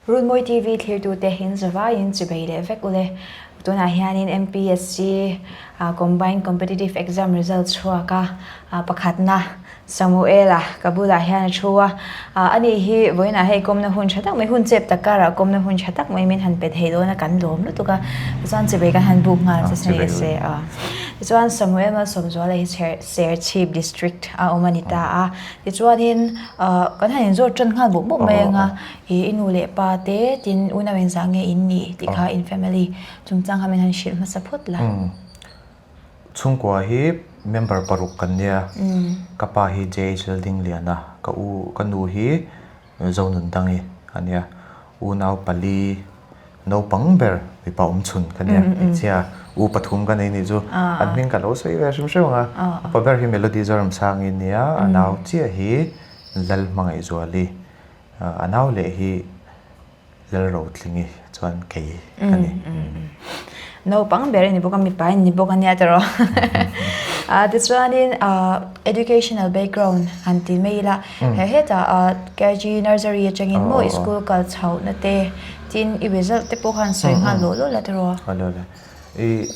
Runmawi TV thlirtute in zavaiin chibei leh vek ule. Tunah hianin MPSC Combined Competitive Exam result chhuak a, pakhatna Samuela ka bulah hian a thu a. Ani hi vawiinah hei kawmna hun tha tak mai, hun chep tak karah kawmna hun tha tak mai min han pe thei dawn a, kan lawm lutuk a. Tichuan chibei kan han buk nghal che se ni se a. Tichuan Samuel Malsawmzuala hi Serchhip District a awm a ni ta a. Tichuanin kan han inzawt tan nghal bawk bawk mai ang a. I i nu leh pa te tin unau engzah nge in nih tih kha in family chungchang kha min han hrilh hmasa phawt la. Chhungkua hi member paruk kan nia, ka pa hi JH Laldingliana, ka u ka nu hi Zonundangi a nia, unau pali naupang ber mipa awmchhun ka nia, hmeichhia u pathum ka nei nih chu an hming ka lo sawi ve hrim hrim ang a, upa ber hi Melody Zoramsangi a nia, a nau chiah hi Lalhmangaihzuali. A nau leh hi Lalrotlingi chuan kei ka ni. Naupang ber a ni bawk a, mipa in ni bawk a nia tawh. Tichuanin educational background han ti mai ila, he hetah KG nursery atangin maw i school kal chhohna te tin i result te pawh khan sawi nghal lawh lawh la tawh. I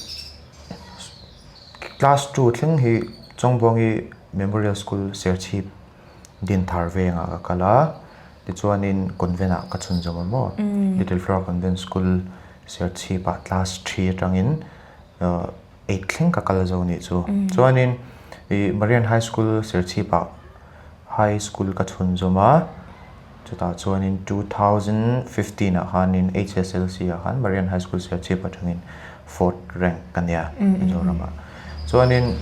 class 2 thleng hi Chawngbuangi Memorial School Serchhip Dinthar vengah ka kal a, tichuanin convent ah ka chhunzawm a maw? Little Flower Convent School Serchhip ah class three atangin eight thleng ka kal zo nih chu. Chuanin ih Marian High School Serchhip ah high school ka chhunzawm a, chutah chuanin 2015 ah khanin HSLC ah khan Marian High School Serchhip atangin fourth rank ka nia Mizoram ah. Chuanin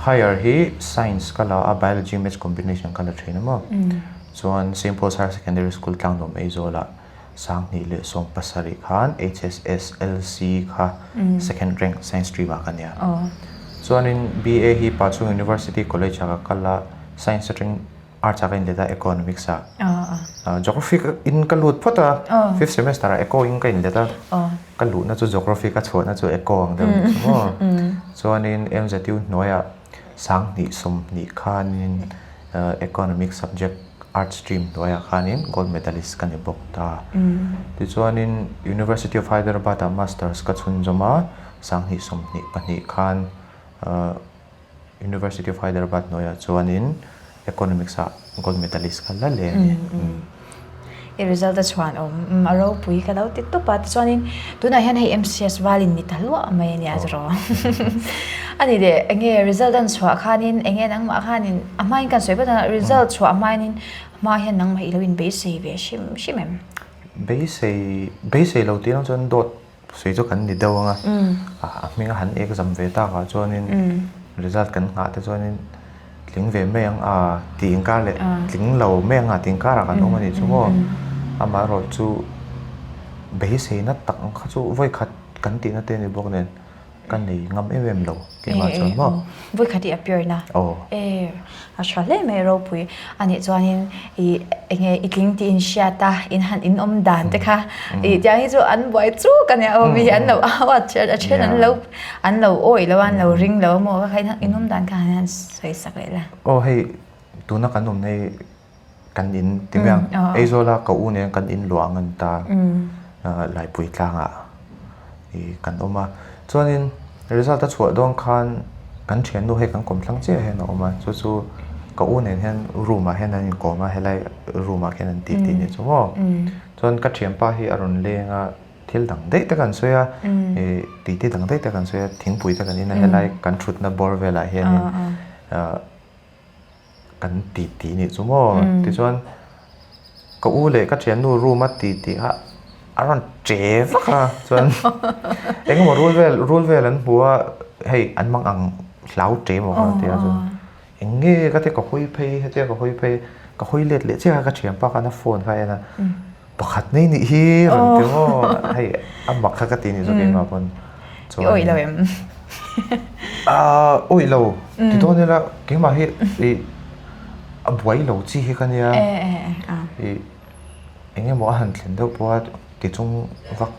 higher hi science ka la a, biology maths combination ka la thin a maw. Chuan Saint Paul's Higher Secondary School Tlangnuam Aizawlah Sanghnih leh 17 khan HSSLC kha second rank science stream ah ka nia. Chuanin BA hi Pachhung University College ah ka kal a, science atangin Arts ah ka inlet a, Economics ah. Geography in ka lut phawt a, fifth semester ah Eco in ka inlet a, ka luhna chu Geography ka chhuahna chu Eco ang deuh ni chu maw. Chuanin MZU hnuaiah 20 20 khanin Economics subject Arts stream hnuaiah khanin gold medalist ka ni bawk ta. Tichuanin University of Hyderabad ah masters ka chhunzawm a, 20 22 khan University of Hyderabad hnuaiah chuanin Economics ah gold medalist ka la leh a ni. I result a chhuan awm a ropui ka lo ti tawp a, tichuanin tunah hian hei MCS valin ni ta hluah mai a nia chu rawh. A ni leh enge result an chhuah khanin enge nangmah khanin a hmain kan sawi vat a, result chhuah hmainin hma hian nangmah i lo inbeisei ve hrim hrim em? Beisei beisei lo tih ang chuan dawt Sawi chu kan ni deuh ang a, a hminga han exam ve takah chuanin result kan nghah te chuanin tling ve mai ang a tih inkar leh tling lo mai ang a tih inkarah kan awm a nih chu maw. Amaherawh chu beiseina tak ang kha chu vawikhat kan tihna te a ni bawk nen ka nei ngam em em lo keimah chuan maw. Vawikhat i appear na. Aw. A tha hle mai ropui a nih chuanin ih enge i tling tih in hriat a in han in awm dan te kha ih tiang hi chu an buai chuk a nia aw mi hi an lo au a a then an lo an lo awih lo a an lo ring lo a maw kha in awm dan kha han sawi sak leh la. Aw hei tuna kan awmna hi kan in ti mai ang Aizawl a ka u nen kan in luah ang an ta Laipui tlangah ih kan awm a chuanin result a chhuah dawn khan kan thiannu hei kan kawm thlang chiah hian a awm a chu chu ka u nen hian room ah hian an inkawm a helai room ah khian an tih tih nih chu maw chuan ka thianpa hi a rawn leng a thil dang daih te kan sawi a ih titi dang daih te kan sawi a thingpui te kan in a helai kan thutna bawr velah hianin ah. Kan ti ti nih chu maw? Tichuan ka u leh ka thiannu room a ti tih kha a rawn che vak a, chuan engemaw rul vel rul vel an hmu a, hei an mang ang hlau che maw kha tia chuan eng nge ka tia ka hawi phei hetia ka hawi phei ka hawi let leh chiah a ka thianpa khan a phone kha a en a pakhat nei nih hi rawn ti maw hei a mak kha ka ti nih chu keimah pawn chuan i awih lo em? Aaa awih lo ti dawn ila keimah hi ih a buai lo chi hi ka nia ih eng emaw a han thlen deuh pawh a ti chung vak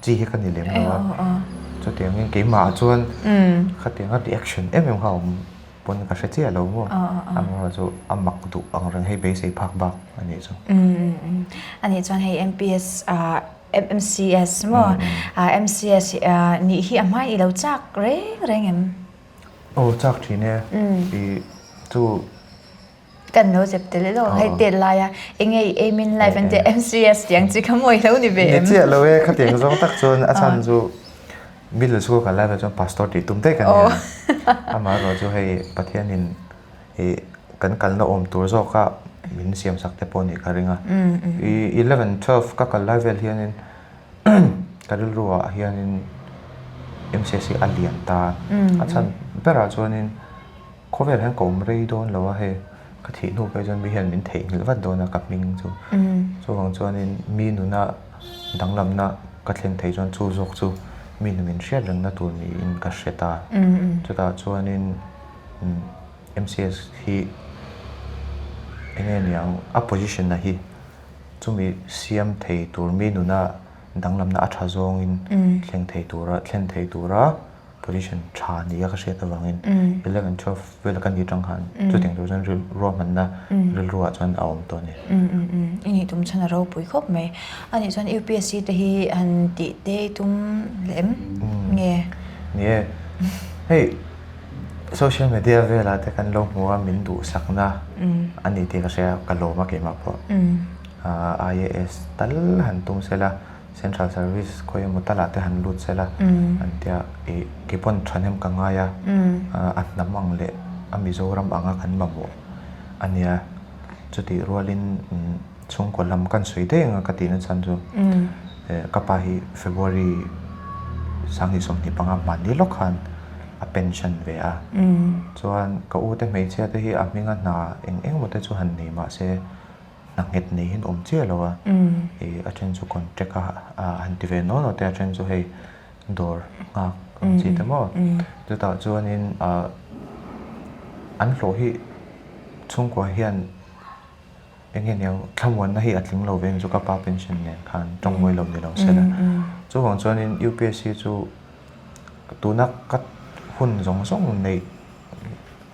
chi hi ka ni lem lo a chutiangin keimah ah chuan khatianga reaction em em kha a awm. pawn ka hre chiah lo maw? Amaherawhchu a mak duh ang reng hei beisei phak bak a nih chu. A nih chuan hei MPS MCS maw? MCS nih hi a hmain i lo chak reng reng em? Aw chak thin e. I chu Kan lo zep tel elo hei tet laia enge i aim in life an tia MCS tih ang chi kha mawi lo ni ve em? Ni chiah lo e, khatiang zawng tak chuan a chhan chu middle school kan lai ve chuan pastor tih tum daih ka nia. Amaherawh chu hei Pathianin ih kan kalna awm tur zawka min siam sak te pawh nih ka ring a. I eleven twelve ka kal lai vel hianin ka rilruah hianin MCS hi a lian ta. A chhan berah chuanin Khawvel hian ka awm rei dawn lo a hei, ka thih hnu phei chuan mi hian min theihnghilh vat dawn a ka hming chu. Chuvang chuanin mi nuna danglamna ka thlen thei chuan chu zawk chu mi nu min hriat rengna tur niin ka hre ta. Chutah chuanin MCS hi eng nge niang a position a hi chumi siam thei tur mi nuna danglamna a tha zawngin thleng thei tura thlen thei tura position tha nia ka hriat avangin 11 12 vela ka ni tang khan chutiang tur chuan ruahmanna rilruah chuan a awm tawh a ni. I nih tum chhan a ropui khawp mai. A nih chuan UPSC te hi han tih te i tum leh em nge? Ni e. Hei social media velah te kan lo hmu a min duhsakna a ni tih ka hria ka lawm a keimah pawh. IAS tal han tum sela. Central Service khawi emaw talah te han lut sela an tia ih kei pawn thahnem ka ngai a, a hnam ang leh a Mizoram anga kan mamawh a nia. Chutih rualin chhungkaw lam kan sawi daih anga ka tihna chhan chu ka pa hi February 2025 hmanni lawk khan a pension ve a. Chuan ka u te hmeichhia te hi a hminga hna eng eng emaw te chu han nei mahse hna nghet nei hian awm chiah lo a, ih a then chu contract a han ti ve naw naw te a then chu hei dawr nghak ang chi te maw chutah chuanin ah an hlawh hi chhungkua hian eng nge niang thlamuanna hi a tling lo ve em chu ka pa pension nen khan tawngmawi lo ni lo se la chuvang chuanin U_P_S_C chu tuna ka hun zawng zawng neih.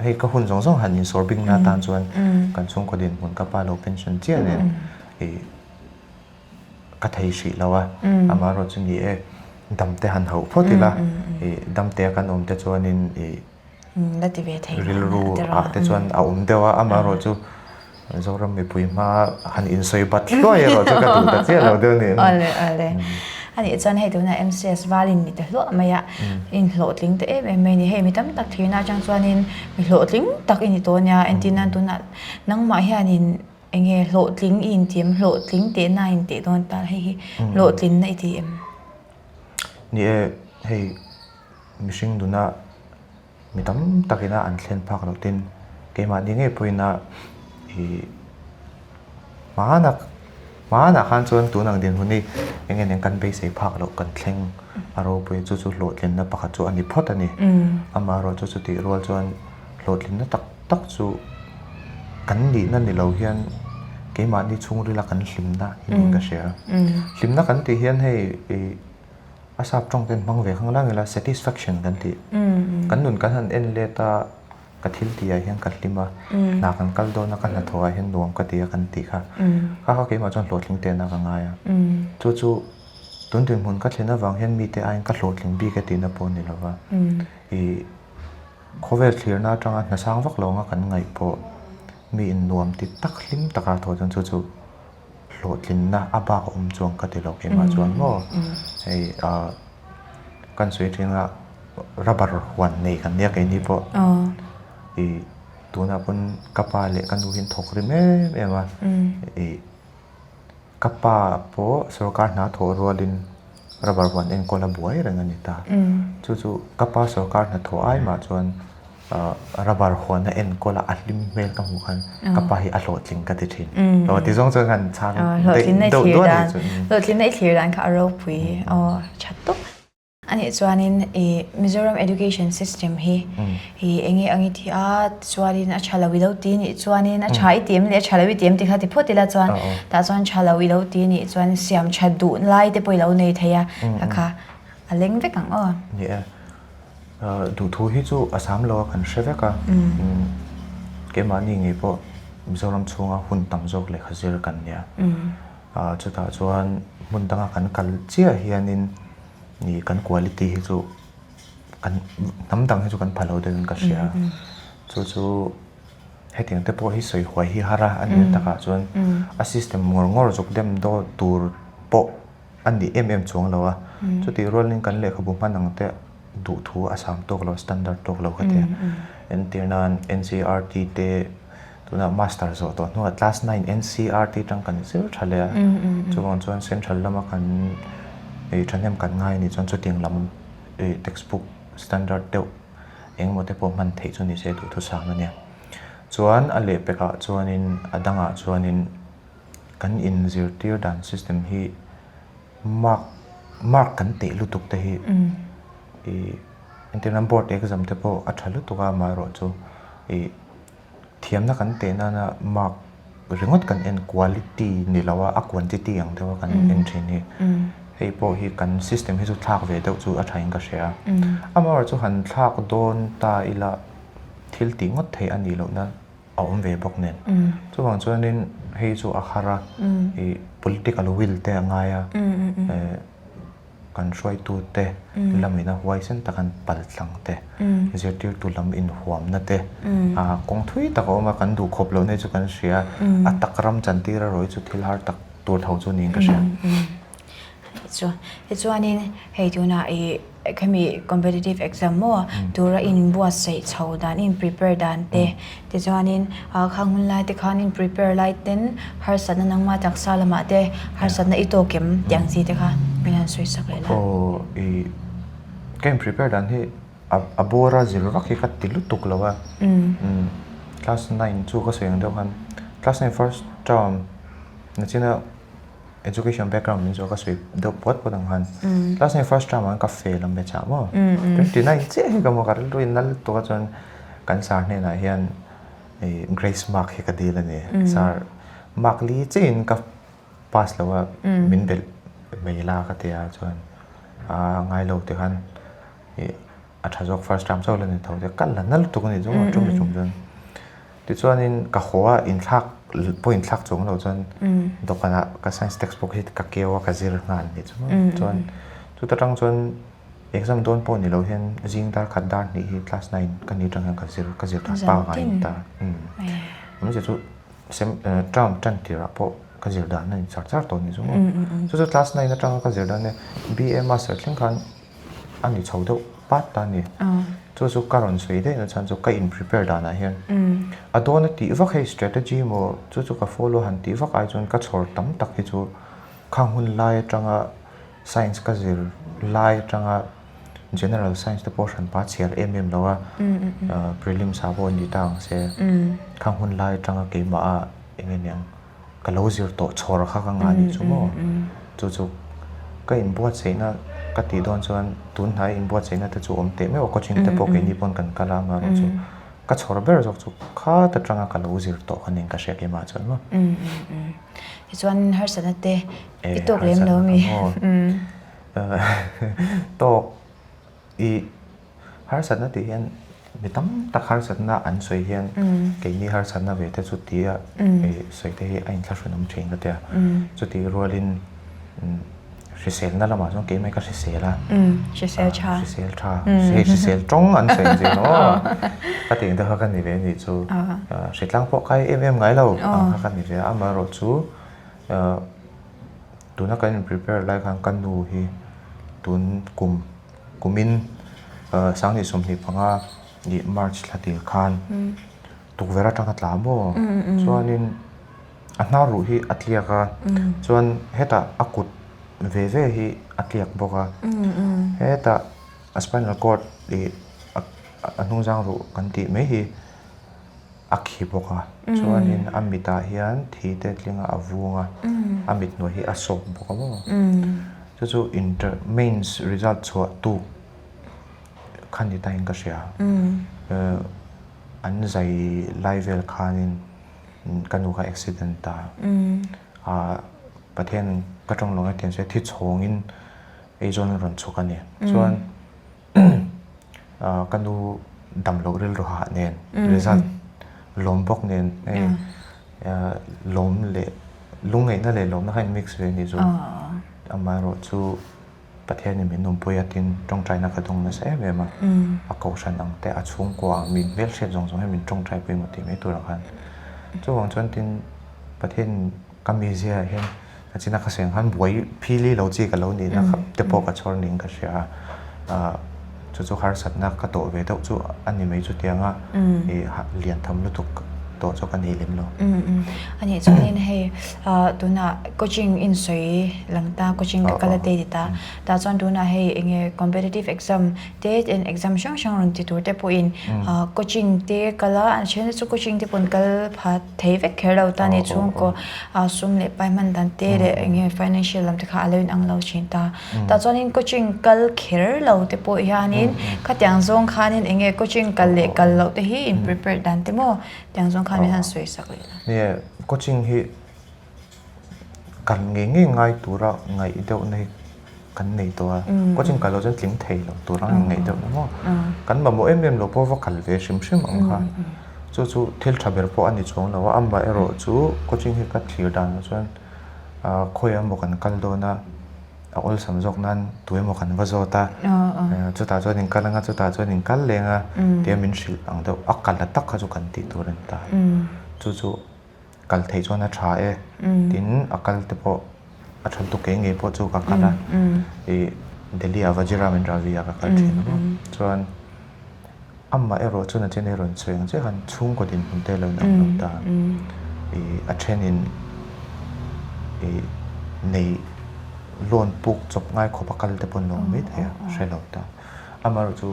Hei ka hun zawng zawng han insawr bikna atan chuan kan chhungkaw dinhmun ka pa lo pension chiah nen ih ka thei hrih lo a, amaherawh chu ni e damte han hauh phawt ila ih damte a kan awm te chuanin ih rilru ah te chuan a awm deuh a, amaherawh chu Zoram mipui hma han insawi bat hluai erawh chu ka duh ta chiah lo deuh nih. Awle awle. A nih chuan hei tunah MCS val in ni ta hluah mai a, in hlawhtling ta em em mai a ni. Hei mi tam tak thirna atang chuanin mi hlawhtling tak i ni tawh a nia. Entir nan tunah nangmah hianin eng nge hlawhtling i inti em? Hlawhtling tehna a inteh dawn ta hei hi hlawhtlinna i ti em? Ni e, hei mihring nuna Mi tam takina an thlen phak loh tin keimahni ngei pawhin a ih hmanah hmanah khan chuan tun ang dinhmun hi eng nge nen kan beisei phak loh kan thleng a ropui chu chu hlawhtlinna pakhat chu a ni phawt a ni. Amaherawh chu chutih rual chuan hlawhtlinna tak tak chu kan nihna ni lo hian keimahni chhungrila kan hlimna hi niin ka hria. Hlimna kan tih hian hei ih. A sap tawng ten hmang ve khang lang ila satisfaction kan tih. Kan nun kan han en let a, ka thil tih ah hian ka hlim a, hna kan kal dawn a, ka hnathawh ah hian nuam ka ti a kan tih kha. Kha kha keimah chuan hlawhtling tehna ka ngai a. Chu chu tun dinhmun ka thlen avang hian mite aiin ka hlawhtling bik e tihna pawh a ni lova. Ih khawvel thlirna atanga hna sang vak lo anga kan ngaih pawh mi in nuam ti tak hlim taka thawh chuan chu chu hlawhtlinna a bak a awm chuang ka ti lo keimah chuan maw hei ah kan sawi thin a rubber huan nei kan nia keini pawh ih tunah pawn ka pa leh ka nu hi an thawk rim em em a ih ka pa pawh sorkar hna thawh rualin rubber huan enkawl a buai reng a ni ta chu chu ka pa sorkar hnathawh ai mah chuan. Rubber huana enkawl a a hlim hmel ka hmuh khan ka pa hi a hlawhtling ka ti thin. Aw ti zawng chuan kan chhang daih deuh duah a nih chu. Hlawhtlinna i thlir dan kha a ropui aw that tawp. A nih chuanin i Mizoram education system hi i eng nge ang i ti a tichuanin a tha lo i lo ti nih chuanin a tha i ti em leh a tha lo i ti em ti kha ti phawt ila chuan tah chuan tha lo i lo ti nih chuan siam that duh lai te pawh i lo nei thei a kha kha a leng vek ang aw. Ni e. Duhthu hi chu a sam lo a kan hre vek a, keimahni ngei pawh Mizoram chhunga hun tam zawk lehkha zir kan nia. Chutah chuan hmun danga kan kal chiah hianin kan quality hi chu kan hnam dang hi chu kan pha lo deuhin ka hria. Chu chu hetiang te pawh hi sawi huai hi har a, a nih takah chuan a system ngawr ngawr zuk dem dawn tur pawh a ni em em chuang lo a. Chutih rualin kan lehkhabu hman ang te duhthu a sam tawk lo, standard tawk lo ka ti a. Entir nan NCERT te tunah master zawh tawh hnuah class nine NCERT tang kan zir tha leh a. Chuvang chuan central lama kan ei thahnem kan ngai a nih chuan chutiang lam ei textbook standard deuh engemaw te pawh hman theih chu ni se duhthusam a nia. Chuan a lehpekah chuanin a dangah chuanin Kan inzirtir dan system hi mark mark kan teh lutuk te hi ih entirna board exam te pawh a tha lutuk a amaherawh chu ih thiamna kan teh nana mark ringawt kan en quality ni lo a a quantity ang deuh a kan en thin hi hei pawh hi kan system hi chu thlak ve deuh chu a tha in ka hria a amaherawh chu han thlak dawn ta ila thil tih ngawt theih a nih loh nan. a awm ve bawk nen. Chuvang chuanin hei chu a har a, ih political will te a ngai a, eh kan hruaitute lamina huaisen tak an pal tlang te, zirtirtu lam inhuamna te, ah kawng thui tak a awm a, kan duh khawp lohna hi chu kan hria a, a tak ram chantir erawh hi chu thil har tak tur tho chu niin ka hria. Tichuanin hei tunah ih khami competitive exam maw tura in buatsaih chho dan in prepare dan te tichuanin ah khang hun lai te khan in prepare lai ten harsatna nangmah taksa lamah te harsatna i tawk em tih ang chi te kha min han sawi sak leh la. Aw ih ka in prepare dan hi a bawr a zir vak hi ka ti lutuk lo a class nine chu ka sawi ang deuh khan class nine first term nachina Education background min zawh ka sawi deuh puat puat ang khan class nine first term ah ka fail ang bechah maw 29 chiah hi ka hmu ka rilru in nal tuk a chuan kan sir hnenah hian ih grace mark hi ka dil a ni sir mark li chiah in ka pass lo a min belh mai la ka ti a chuan a ngai lo ti khan ih a tha zawk first term chauh la ni tho te ka la na lutuk a ni chu maw chumi chung chuan tichuanin ka haw a inthlak pawh inthlak chuang lo chuan dawhkanah ka science textbook hi ka keu a ka zir nghal a nih chu maw chuan chuta tang chuan exam dawn pawh ni lo hian zing dar khat dar hnih hi class nine ka nih atang hian ka zir ka zir ta pangngai in ta awmzia chu sem term tan tirah pawh ka zir dan a ni char char tawh a ni chu maw chu chu class nine atanga ka zir dan a B_A master thleng khan a ni chho deuh pat ta a ni. Chu chu ka rawn sawi daih na chhan chu ka in prepare danah hian a dawn a tih vak hei strategy maw chu chu ka follow han tih vak ai chuan ka chhawr tam tak hi chu khang hun lai atanga science ka zir lai atanga general science te pawh hran pa chhiar em em lo a prelims ah pawh a ni ta ang se khang hun lai atanga keimah a eng nge niang. Ka lo zir tawh chhawr kha ka ngah nih chu maw? Chu chu ka inbuatsaihna ka tih dawn chuan tun hnai inbuatsaihna te chu awm teh meuh a, coaching te pawh keini pawn kan kal a, amaherawh chu ka chhawr ber zawk chu khat atanga ka lo zir tawh kha nen ka hria keimah chuan maw? Tichuan harsatna te i tawk lem lo mi? Tawk I harsatna tih hian mi tam tak harsatna an sawi hian keini harsatna ve te chu tia sawi te hi a inthlahrun awm thin ka tia. Chutih rualin hriselna lamah chuan keimah hi ka hrisel a. Hrisel tha. Hrisel tha. Hei hrisel tawng an sawi ang zin aw. Ka tih ang te kha ka ni ve anih chu. Hritlang pawh kai em em ngai lo ang kha ka ni ve a. Amaherawh chu Tuna kan in prepare lai khan ka nu hi tun kum kumin sanghnih 25 ih March thla tir khan tukverh atang a tla maw chuanin a hnar ruh hi a tliak a chuan hetah a kut ve ve hi a tliak bawk a hetah a spinal cord ih a hnungzang ruh kan tih mai hi. A khi bawk a, chuanin a mitah hian thi te tling a, a vung a, a mit hnuai hi a sawp bawk a maw. Chu chu inter mains result chhuah tuk kha ni ta in ka hria. An zai lai vel khanin ka nu kha accident a, Pathian ka tawng lo nge tiang se thi chhawngin eizawn a rawn chhuk a ni. Chuan. Ka nu damloh rilru hah nen result lawm bawk nen hei lawm leh lungngaihna leh lawmna kha in mix ve a nih chu. Amaherawhchu Pathianin min awmpui a tin tawngtaina ka dawng nasa em em a, a kohhran ang te a chhungkua ang min hmelhriat zawng zawng hian min tawngtai pui emaw tih mai tur ang khan. Chuvang chuan tin Pathianin ka mizia ah hian a china ka sawi ang khan buai phili lo chi ka lo nihna kha te pawh ka chhawr niin ka hria a, ah chu chu harsatna ka tawh ve deuh chu a ni mai chutiang a ih lian tham lutuk tawh chu ka nei lem lo. A nih chuanin hei tunah coaching insawi lang ta coaching ka kal a te ti ta tah chuan tunah hei eng nge competitive exam te eng exam hrang hrang rawn ti tur te pawhin coaching te kal a an then te chu coaching te pawh an kal pha thei vek kher lo ta ni chhungkaw sum leh pai hman dan te leh eng nge financial lam te kha a lo inang lo thin ta tah chuanin coaching kal kher lo te pawh hianin khatiang zawng khanin eng nge coaching kal leh kal loh te hi in prepare dan te maw tiang zawng khan min han sawi sak leh la. Nia coaching hi kal ngei ngei ngai tura ngaih deuhna hi kan nei tawh a, coaching kal loh chuan tling thei lo tur ang ngaih deuhna maw? Kan mamawh em em lo pawh va kal ve hrim hrim ang kha. Chu chu thil tha ber pawh a ni chuang lo a, amaherawh chu coaching hi ka thlir danah chuan khawi emaw kan kal dawn a, a awlsam zawk nan tu emaw kan va zawt a, chutah chuan in kal anga chutah chuan in kal leng a tia min hrilh ang deuh a kal la tak kha chu kan tih tur a ni ta. Chu chu. Kal theih chuan a tha e. Tin, a kal te pawh a tha lutuk kei ngei pawh chu ka kal a. Ih Delhi ah Vajiram in Ravi ah ka kal thin a maw. Chuan amah erawh chuan a chen hi rawn sawi ang chiah khan chhungkaw dinhmun te a lo inang lo ta. Ih a thenin ih nei loan puk chawp ngai khawp a kal te pawh an lo awm mai thei a, hre lo ta. Amaherawh chu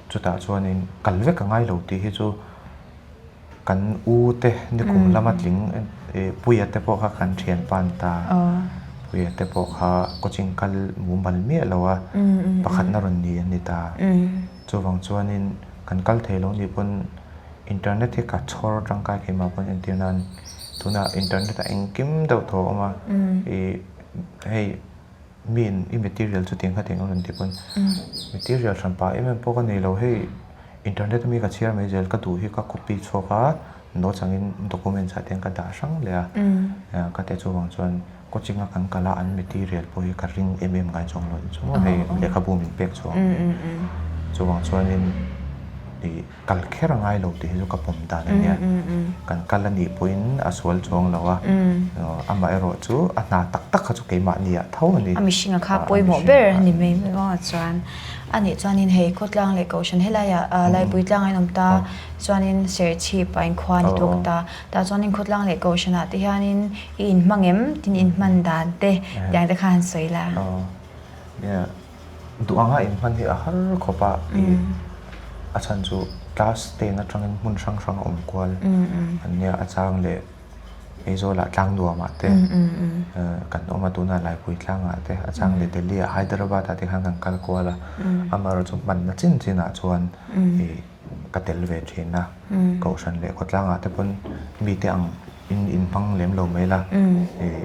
chutah chuanin kal vek a ngai lo tih hi chu. Kan u te nikum lama tling Puia te pawh kha kan thian pan ta. Puia te pawh kha coaching kal mumal miah lo a, pakhatna rawn ni an ni ta. Chuvang chuanin kan kal thei lo nih pawn internet hi ka chhawr tangkai keimah pawn entir nan tunah internet ah engkim deuh thaw a awm a, ih hei miin i material chu tiang kha tiang a rawn ti pawn material hran pah em em pawh ka nei lo hei. Internet ami ka chhiar mai zel ka duh hi ka copy chhuak a, notes angin documents ah te hian ka dah hrang leh a, ka teh chuvang chuan coaching a kan kal a an material pawh hi ka ring em em ngai chuang lo chu hei lehkhabu min pek chhuak ang chuvang chuanin ih kal kher a ngai lo tih hi chu ka pawm dan a nia, kan kal a nih pawhin a sual chuang lo a, amaherawh chu a hna tak tak kha chu keimahni ah tho a ni. A mihring a kha pawimawh ber a ni mai mai chuan. A nih chuanin hei khawtlang leh kohhran helaiah Laipui tlang a inawm ta, chuanin Serchhip a inkhua a ni tawk ta. Tah chuanin khawtlang leh kohhranah te hianin i inhmang em? Tin inhman dan te tiang te kha han sawi la. Nia, duh anga inhman hi a har khawp a, a chhan chu class ten atangin hmun hrang hrang a awm kual an nia, a chang leh. Aizawlah tlang nuamah te kan awm a, tunah Laipui tlangah te a chang leh Delhi ah Hyderabad ah te khan kan kal kual a, amaherawh chu hmanna chin chinah chuan ih ka tel ve thin a, Kohhran leh khawtlangah te pawn mite ang in inhmang lem lo mai la, ih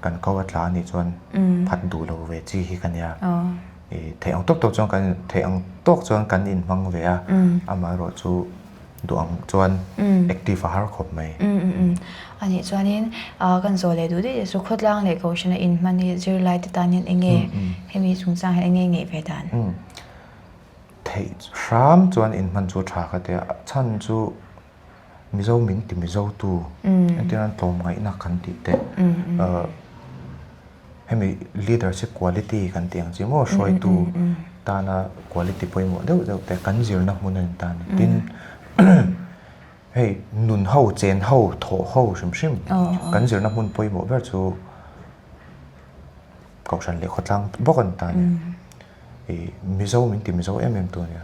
kan ko a tla anih chuan phat duh lo ve chi hi ka nia, ih theih ang tawk tawk chuan kan theih ang tawk chuan kan inhmang ve a, amaherawh chu. Duh ang chuan active a har khawp mai. A nih chuanin kan zawh leh duh daih chu khawtlang leh kohhran a inhman hi zirlai te tan hian eng nge hemi chungchang hian eng nge ngeih ve dan? Theih hram chuan inhman chu tha ka ti a, chhan chu Mizo min ti Mizo tu entir nan tlawmngaihna kan tih te Hemi leadership quality kan tih ang chi maw hruaitu tana quality pawimawh deuh deuh te kan zirna hmun a ni ta a ni. Tin, hei nun ho, chen ho, thawh ho hrim hrim kan zirna hmun pawimawh ber chu Kohhran leh khawtlang bawk a ni ta a ni. Ih Mizo min ti Mizo em em tu a nia.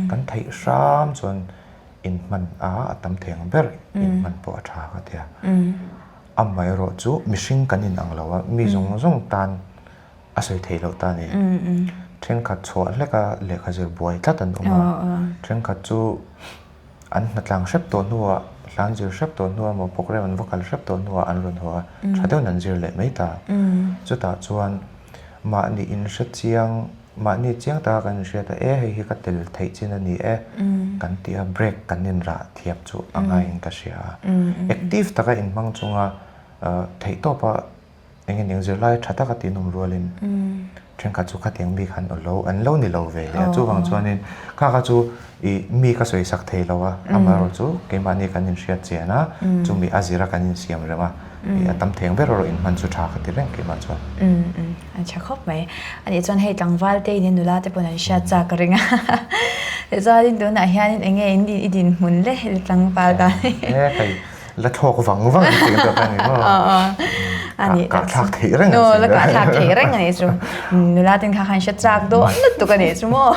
Kan theih hram chuan inhman a a tam thei ang ber inhman pawh a tha ka ti a. Amaherawh chu mihring kan inang lo a, mi zawng zawng tan a sawi theih loh ta a ni. Thenkhat chhuah hlek a lehkha zir buai tlat an awm a, thenkhat chu an hnatlang hrep tawh hnuah, hlan zir hrep tawh hnuah emaw programme an va kal hrep tawh hnuah an rawn haw a, tha deuhin an zir leh mai ta. Chutah chuan mahni inhrechiang. Mahni chiang taka kan inhriat a, e hei hi ka tel theih chin a ni e kan ti a, break kan inrah thiam chu a ngaiin ka hria a. Active taka inhmang chunga theihtawpa eng nge ning zirlai tha taka tih nawm rualin thenkhat chu khatiang mi khan lo an lo ni lo ve leh a, chuvang chuanin kha kha chu ih mi ka sawi sak thei lo a, amaherawhchu keimahni kan inhriat chian a, chumi a zira kan insiam rem a. A tam theng ber erawh inhman chu tha ka ti reng keimah chuan. Umm a tha khawp mai. Anih chuan hei tlangval te in nula te pawn an hriat chak ka ring a. Tichuanin tunah hianin eng nge in i dinhmun le hei tlangval dan hi. E hei la thlawk vang vang an tih ang deuh a ni maw. Anih Kah thlak theih reng an si. La kah thlak theih reng a nih chu. Nula ten kha khan hre chak dawn lutuk a nih chu maw.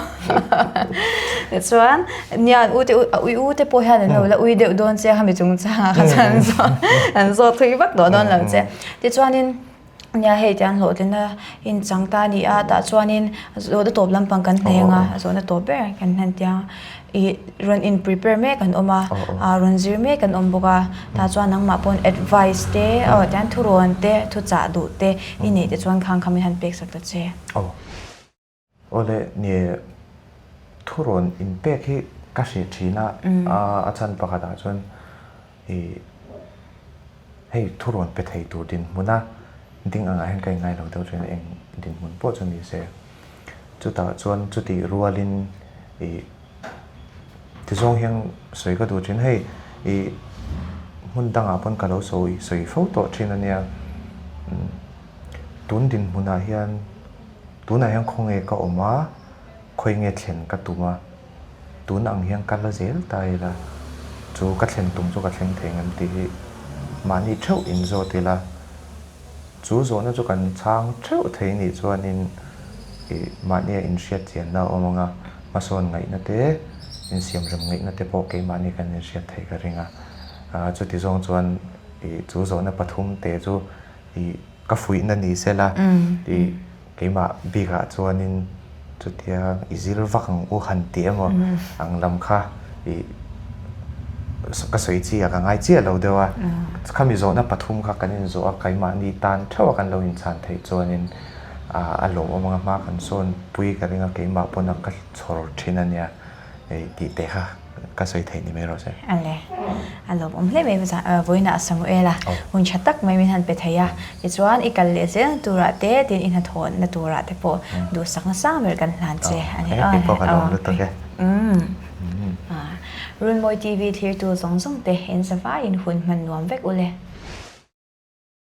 Tichuan nia u te ui u te pawh hian an lo la ui deuh dawn che a khami chungchangah kha chuan an zawt an zawt thui vak tawh dawn lo che. Tichuanin nia hei tiang hlawhtlina inchang ta a ni a tah chuanin zawhna tawp lampang kan hneh ang a zawhna tawp ber kan hman tiang ih rawn in prepare mek an awm a ah rawn zir mek an awm bawk a tah chuan nangmah pawn advice te aw tiang thurawn te thuchah duh te i neih te chuan khang kha min han pek sak ta che. Awle nge thurawn inpek hi ka hreh thin a, a chhan pakhatah chuan ih hei thurawn pe thei tur dinhmuna ding angah hian ka inngai lo deuh thin a, eng dinhmun pawh chu ni se. Chutah chuan chutih rualin ih tizawng hian sawi ka duh thin, hei ih hmun dangah pawn ka lo sawi sawi fo tawh thin a nia, tun dinhmunah hian. Tunah hian khawnge ka awm a, khawi nge thlen ka tum a, tun ang hian ka la zel ta ila, chu ka thlen tum chu ka thleng thei ngam tih hi mahni theuh in zawt ila, chu zawhna chu kan chhang theuh thei nih chuanin ih mahnia inhriat chianna a awm ang a, hmasawn ngaihna te, insiamrem ngaihna te pawh keimahni kan inhriat theih ka ring a, chuti zawng chuan ih chu zawhna pathum te chu ih Ka fuihna ni se la tih keimah bikah chuanin chutia i zir vak ang u han tih emaw ang lam kha ih ka sawi chi a ka ngai chiah lo deuh a. Khami zawhna pathum kha kan inzawh a, keimahni tan theuh a kan lo inchhan theih chuanin a lawmawm anga hma kan sawn pui ka ring a, keimah pawn a ka chhawr thin a nia. Hei tih te kha ka sawi theih ni mai rawh se. Ale, a lawmawm hle mai vawiinah Samuela hun tha tak mai min han pe thei a, tichuan i kal leh zelna turah te tin i hnathawhna turah te pawh duhsak nasa ber kan hlan che a ni. Kei pawh ka lawm lutuk e. Runmawi TV thlirtu zawng zawng te in zavaiin hun hman nuam vek u le.